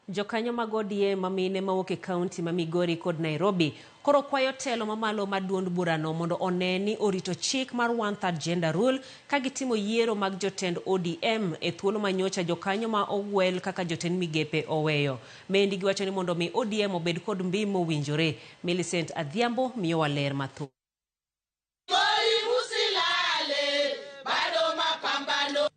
Jokanyo mag ODM ma mine mawuok e kaunti ma Migori kod Nairobi koro kwayo telo mamalo mar duond burano mondo one ni orito chik mar one third gender rule ka gitimo yiero mag jotend ODM e thuolo ma nyocha jokanyo ma ogwel kaka jotend migepe oweyo. Mendi giwacho ni mondo mi ODM obed kod mbi mowinjore. Millicent Adhiambo miyowa ler mathoth.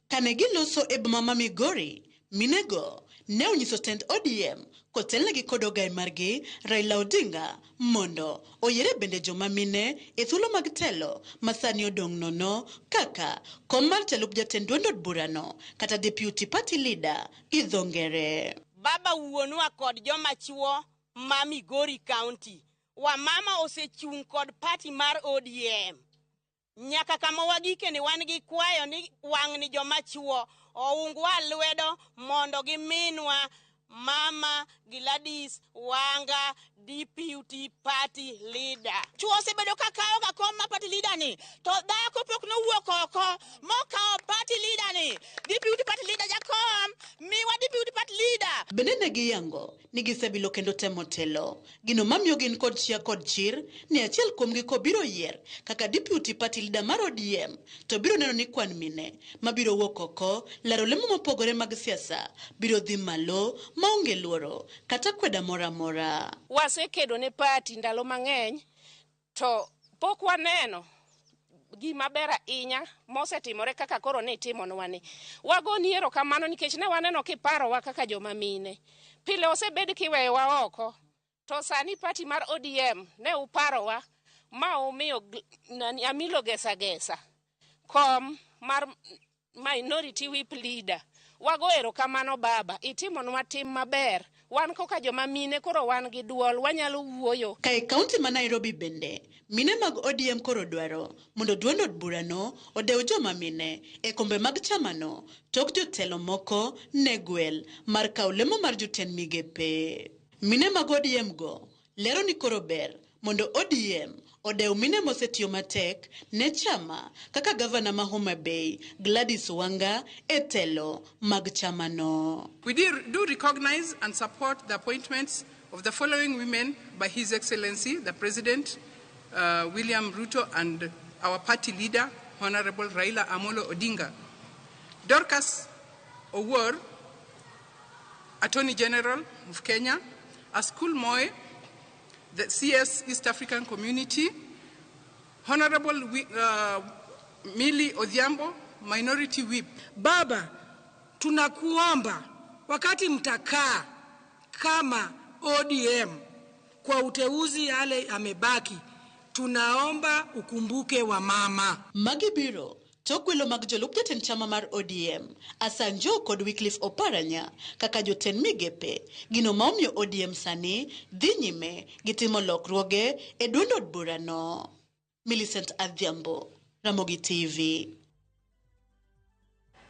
Kane giloso e boma ma Migori, minego ne onyiso tend ODM kotelnegi kod ogai margi Raila Odinga mondo oyiere bende joma mine e thuolo mag telo ma sani odong' nono kaka kom mar jalup jatend duond od burano kata deputy party leader gi dho ngere. Baba wuonwa kod joma chuo ma Migori County, wamama osechung' kod party mar ODM. Nyaka kama wagike ni wan gi kwayo ni wang'ni joma chuo oungwa lwedo mondo giminwa Mama Gladys Wanga deputy party leader. Chuo osebedo ka kawo ga kom ma party leader ni to dhako pok nowuok oko mokawo party leader ni deputy party leader jakom miwa deputy party leader. Bende ne giyango ni gisebilo kendo temo telo gino mamiyo gin kod chia kod chir ni achiel kuomgi kobiro yier kaka deputy party leader mar ODM to biro neno ni kwan mine mabiro wuok oko laro lemo mopogore mag siasa biro dhi malo maonge luoro kata kweda moro amora. Wasekedo ne party ndalo mang'eny to pok waneno gima ber ahinya mosetimore kaka koro ni itimonwa ni. Wagoni erokamano nikech ne waneno kiparowa kaka joma mine. Pile osebed kiweyowa oko to sani party mar ODM ne uparowa ma umiyo nani Amilo Gesa Gesa kom mar minority whip leader. Wago erokamano baba, itimonwa tim maber. Wan koka joma mine koro wan gi duol, wanyalo wuoyo. Ka e kaunti ma Nairobi bende, mine mag ODM koro dwaro mondo duond od burano odew joma mine e kombe mag chamano tok jotelo moko ne gwel mar kawo lemo mar jotend migepe. Mine mag ODM go lero ni koro ber mondo ODM odew mine mosetiyo matek ne chama kaka gavana ma Homa Bay Gladys Wanga e telo mag chamano. We do recognize and support the appointments of the following women by His Excellency the President William Ruto and our party leader Honorable Raila Amolo Odinga. Dorcas Owuor, Attorney General of Kenya, Askul Moy, the CS East African Community, Honorable Millie Odhiambo, Minority Whip. Baba, tunakuomba wakati mtakaa kama ODM kwa uteuzi yale amebaki, tunaomba ukumbuke wa mama. Magi biro tok welo mag jolup jatend chama mar ODM Asanjo kod Wycliffe Oparanya kaka jotend migepe gino ma omiyo ODM sani dhi nyime gi timo lokruoge e duond od burano. Millicent Adhiambo, Ramogi TV.